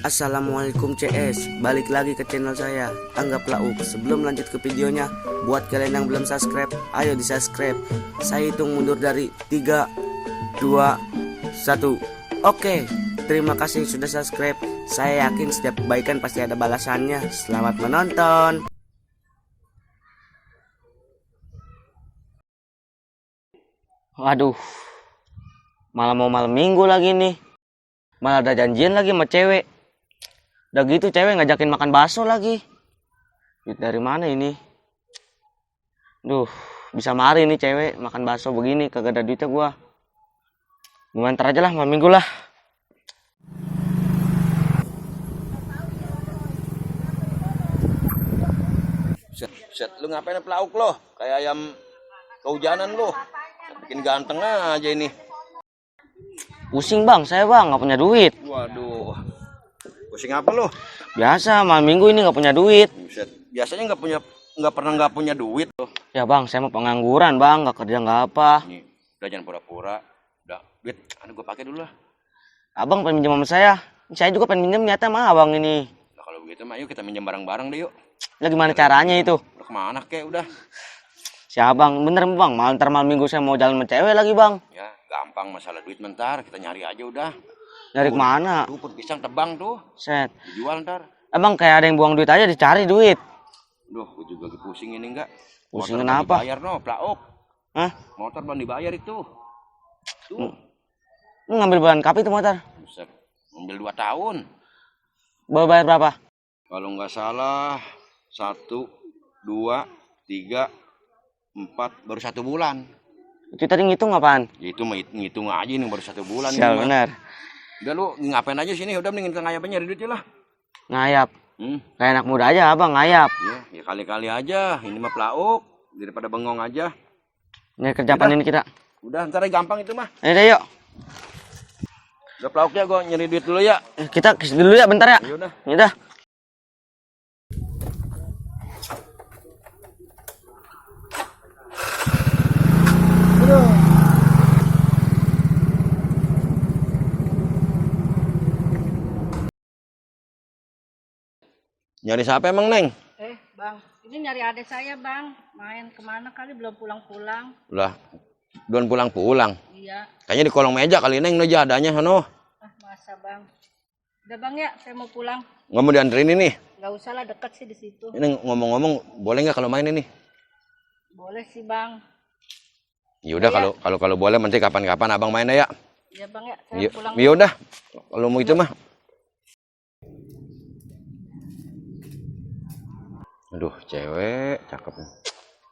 Assalamualaikum CS, balik lagi ke channel saya, Anggaplah Uk. Sebelum lanjut ke videonya, buat kalian yang belum subscribe, ayo di subscribe. Saya hitung mundur dari 3, 2, 1. Oke, terima kasih sudah subscribe. Saya yakin setiap kebaikan pasti ada balasannya. Selamat menonton. Waduh, malah mau malam minggu lagi nih. Malah ada janjian lagi sama cewek. Udah gitu cewek ngajakin makan bakso lagi. Duit dari mana ini? Duh, bisa mari nih cewek makan bakso begini, kagak ada duitnya gua. Gimana ntar aja lah, malam minggu lah. Set, lu ngapain pelauk lo? Kayak ayam kehujanan lo. Bikin ganteng aja ini. Pusing bang, saya bang nggak punya duit. Waduh. Pusing apa lo? Biasa malam minggu ini nggak punya duit. Set, biasanya nggak pernah nggak punya duit lo. Ya bang, saya mau pengangguran bang, nggak kerja nggak apa. Nih, udah jangan pura-pura. Udah, duit, gue pakai dulu lah. Abang pengen minjem sama saya. Saya juga pengen minjem nyata sama abang ini. Nah, kalau begitu mah yuk kita minjem bareng-bareng deh yuk. Lah gimana caranya itu? Udah kemana kek udah? Si abang, bener bang, ntar malam minggu saya mau jalan sama cewek lagi bang. Ya, gampang masalah duit bentar, kita nyari aja udah. Nyari kemana? Tuh, pisang tebang tuh. Set. Dijual ntar. Emang kayak ada yang buang duit aja dicari duit. Duh, gue juga lagi pusing ini enggak. Pusing Motor kenapa? Dibayar no, plaok. Hah? Motor belum dibayar itu. Tuh. Lu ngambil bahan kapi itu motor? Buset, ngambil 2 tahun. Bawa bayar berapa? Kalau nggak salah 1, 2, 3, 4 baru 1 bulan. Itu tadi ngitung apaan? Ya, itu mah ngitung aja nih baru 1 bulan. Sial bener. Udah lu ngapain aja sini? Udah mendingin ke ngayap aja nyari duitnya lah. Ngayap. Kayak anak muda aja abang ngayap. Ya kali-kali aja. Ini mah pelauk daripada bengong aja. Ini kerjaan ini kita. Udah ntar aja gampang itu mah. Ayo deh yuk. Udah pelauknya gue nyari duit dulu ya. Kita dulu ya bentar ya. Yaudah. Yaudah. Nyari siapa emang Neng? Bang, ini nyari adik saya bang. Main kemana kali belum pulang-pulang. Lah, belum pulang-pulang. Iya. Kayaknya di kolong meja kali Neng aja adanya sono. Ah masa bang. Udah bang ya, saya mau pulang. Nggak mau dianterin ini? Nggak usah lah, deket sih di situ. Ini ngomong-ngomong boleh nggak kalau main ini? Boleh sih bang. Yaudah kalau boleh nanti kapan-kapan abang main ya. Iya bang ya, saya pulang. Yaudah kalau mau itu mah. Aduh cewek cakep.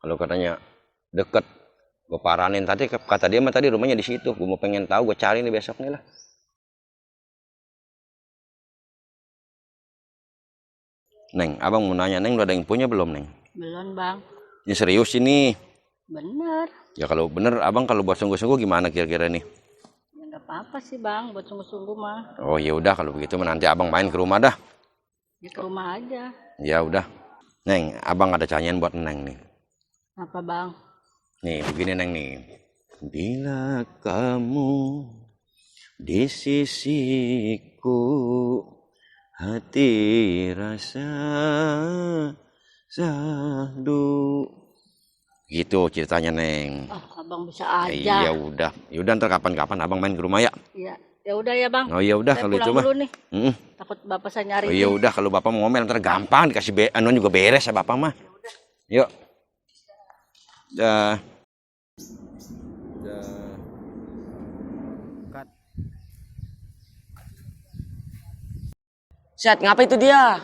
Kalau katanya deket, gue paranin tadi kata dia mah tadi rumahnya di situ. Gue mau pengen tahu, gue cari nih besok nih lah. Neng, abang mau nanya Neng, udah ada yang punya belum Neng? Belum bang. Ini serius ini. Bener. Ya kalau bener abang kalau buat sungguh-sungguh gimana kira-kira nih? Ya nggak apa-apa sih bang, buat sungguh-sungguh mah. Oh ya udah kalau begitu nanti abang main ke rumah dah. Ya ke rumah aja. Ya udah. Neng, abang ada canyian buat Neng nih. Apa bang? Nih begini Neng nih. Bila kamu di sisiku, hati rasa sahdu. Gitu ceritanya Neng. Oh abang bisa aja. Iya udah. Yaudah ntar kapan-kapan abang main ke rumah ya. Iya. Ya udah ya bang. Oh iya udah saya kalau itu pulang mah. dulu nih. Takut bapak saya nyari. Oh iya udah kalau bapak mau ngomel ntar gampang dikasih anu juga beres ya bapak mah. Yuk. Dah. Set, ngapa itu dia?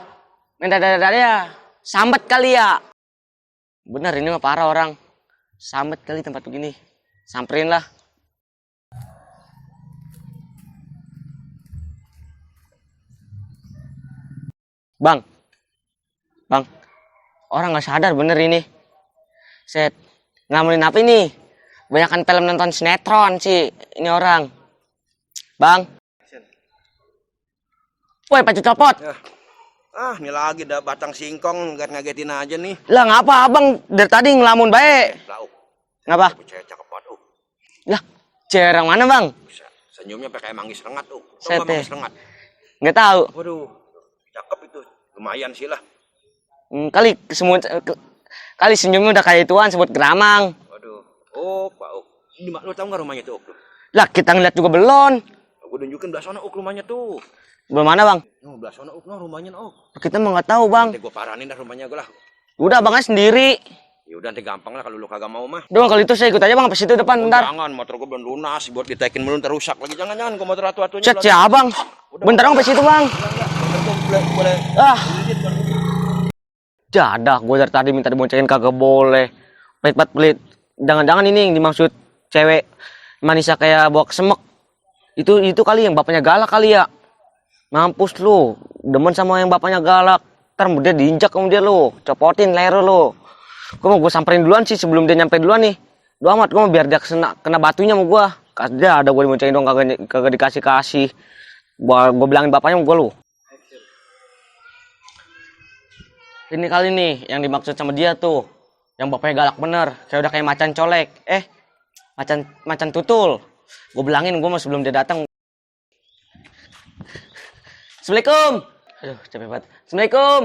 Main dada-dada ya. Sambet kali ya. Bener ini mah parah orang. Sambet kali tempat begini. Samperin lah. Bang. Bang. Orang nggak sadar bener ini. Set. Ngelamunin apa ini? Banyakan film nonton sinetron sih. Ini orang. Bang. Woi, pacu copot. Ya. Ah, ini lagi dah batang singkong ngagetin aja nih. Lah ngapa abang dari tadi ngelamun baik? Lauk. Ngapa? Cewek cakep banget. Lah, cewek yang mana bang? Senyumnya pakai manggis rengat tuh. Sete. Manggis rengat. Nggak tahu. Waduh, cakep itu. Lumayan sih lah. Kali kali senyumnya udah kayak ituan sebut geramang. Waduh. Oh, Pak Ok. Ini lu tahu nggak rumahnya tuh, Ok? Lah kita ngeliat juga belum. Gue tunjukin belah sana, Ok, rumahnya tuh. Belum mana bang? Oh, belah sana, Ok, no, rumahnya, Ok. Kita mah nggak tahu bang. Nanti gue paranin dah rumahnya gue lah. Udah abangnya sendiri. Ya udah, nanti gampang lah kalau lu kagak mau mah. Doang kalau itu saya ikut aja bang ke situ depan Oh, bentar. jangan, motor gue belum lunas buat ditekin belum terusak lagi. Jangan ke motor atu-atunya. Cet ya abang. Bentar bang ke situ bang. Boleh. Ah. Jadah, gue dari tadi minta diboncengin kagak boleh. Pelit. Jangan-jangan ini yang dimaksud cewek Manisa kayak bawa kesemek. Itu kali yang bapaknya galak kali ya. Mampus lu, demen sama yang bapaknya galak. Ntar dia diinjak sama dia lu, copotin leher lu. Gue samperin duluan sih sebelum dia nyampe duluan nih. Doa amat, gue mau biar dia kena batunya sama gue. Dia ada gue diboncengin dong kagak dikasih. Gue bilangin bapaknya sama gue lu. Ini kali nih yang dimaksud sama dia tuh, yang bapaknya galak bener, kayak udah kayak macan colek, macan tutul. Gue bilangin gue mau sebelum dia datang. Assalamualaikum. Aduh capek banget. Assalamualaikum.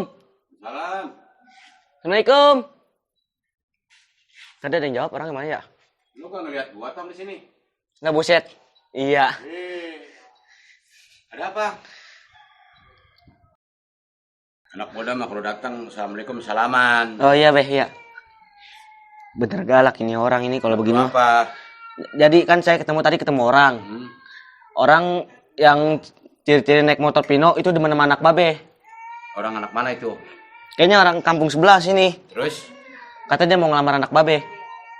Salam. Assalamualaikum. Tadi ada yang jawab orangnya mana ya? Lu kan ngeliat gua Tom di sini. Nggak buset. Iya. Ada apa? Anak muda mah kalau datang assalamualaikum salaman. Oh iya beh iya. Bener galak ini orang ini kalau begini. Apa? Jadi kan saya ketemu orang. Orang yang ciri-ciri naik motor Pino itu demen sama anak babe. Orang anak mana itu? Kayaknya orang kampung sebelah sini. Terus? Katanya dia mau ngelamar anak babe.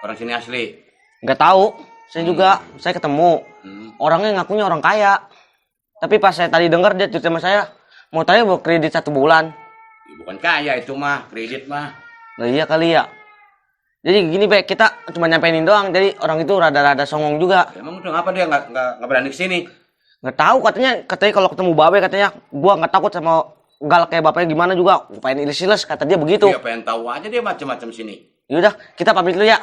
Orang sini asli? Nggak tahu. Saya juga, saya ketemu. Orangnya ngakunya orang kaya. Tapi pas saya tadi dengar dia cerita sama saya, mau tanya mau kredit 1 bulan. Ya, bukan kaya itu mah, kredit mah. Nah iya kali ya. Jadi gini Bek, kita cuma nyampein doang. Jadi orang itu rada-rada songong juga. Emang udah ngapa dia nggak berani kesini? Nggak tahu katanya kalau ketemu babe katanya gua nggak takut sama galak kayak bapaknya gimana juga. Gua pengen ilis-ilis kata dia begitu. Dia pengen tahu aja dia macam-macam sini. Yaudah kita pamit dulu ya.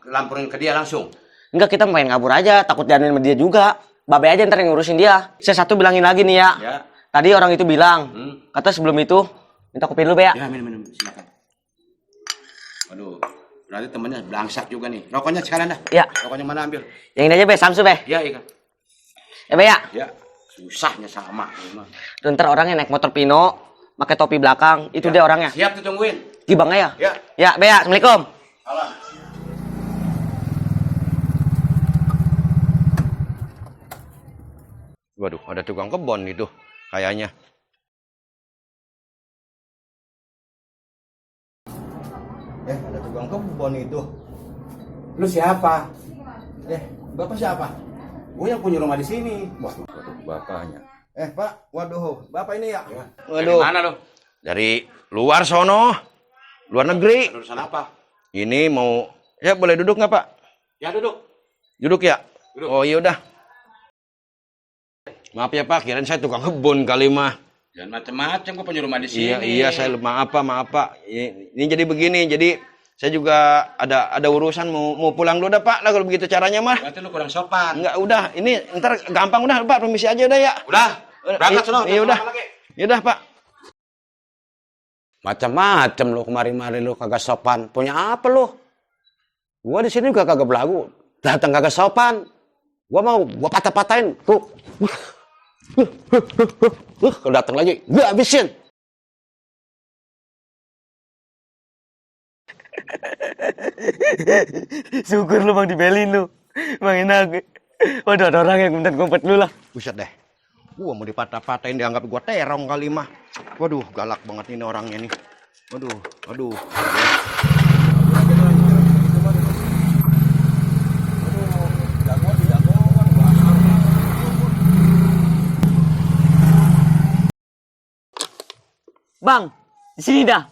Lampurin ke dia langsung. Enggak kita main ngabur aja. Takut dianuin sama dia juga. Babe aja ntar yang ngurusin dia. Saya satu bilangin lagi nih ya. Ya. Tadi orang itu bilang kata sebelum itu minta kopi dulu Be ya. Ya minum silakan. Waduh, berarti temennya belangsak juga nih. Rokoknya sekalian dah. Ya. Rokoknya mana ambil? Yang ini aja Be, Samsu Be. Ya, iya. Ya Be ya. Ya, susahnya sama. Dan ntar orangnya naik motor Pino, pakai topi belakang, itu Ya. dia orangnya. Siap ditungguin. Gibangnya ya? Ya. Ya, Be ya. Assalamualaikum. Salam. Waduh, ada tukang kebon itu kayaknya. Ada tukang kebon itu. Lu siapa? Bapak siapa? Gue yang punya rumah di sini. Waduh, bapaknya. Pak, waduh, bapak ini ya? Waduh. Dari mana lu? Dari luar sono, luar negeri. Urusan apa? Ini mau, ya boleh duduk nggak Pak? Ya duduk. Duduk ya? Duduk. Oh iya udah. Maaf ya Pak, kirain saya tukang kebun kali mah. Jangan macam-macam, gue punya rumah di sini. Iya, saya maaf Pak. Ini jadi begini, jadi saya juga ada urusan mau pulang dulu dah Pak. Lah kalau begitu caranya mah. Berarti lu kurang sopan. Enggak, udah. Ini ntar gampang udah Pak, permisi aja udah ya. Udah. Berangkat sono. Iya udah. Ya udah Pak. Macam-macam lu kemarin-marin lu kagak sopan. Punya apa lu? Gua di sini juga kagak belagu. Datang kagak sopan. Gua patah-patahin. Tuh. Kalau datang lagi, gua habisin. Syukur lu Bang dibelin lu. Bang enak. Waduh ada orang yang minta ngumpet dulu lah. Buset deh. Gua mau dipatah-patahin dianggap gua terong kali mah. Waduh, galak banget ini orangnya nih. Waduh. Bang, di sini dah.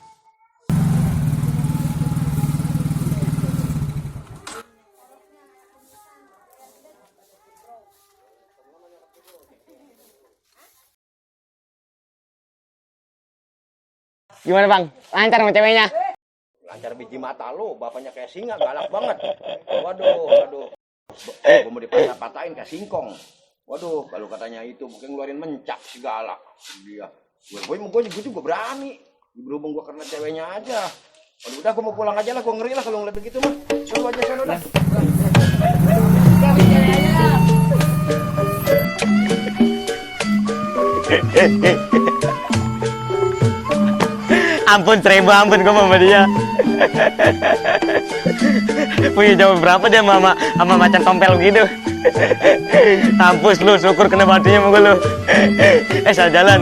Gimana Bang? Lancar sama ceweknya? Lancar biji mata lu, bapaknya kayak singa, galak banget. Waduh. Gua mau dipatah-patahin kayak singkong. Waduh, kalau katanya itu mungkin ngeluarin mencak segala. Dia. Gue juga berani. Berhubung gue karena ceweknya aja. Waduh, udah gue mau pulang aja lah, gue ngeri lah kalau ngeliat begitu mah. Suruh aja sana udah. Ampun Trebo, ampun gue sama dia. Punya jauh berapa dia sama macan tompel gitu. Hampus lu, syukur kena batunya sama gue lu. Salah jalan.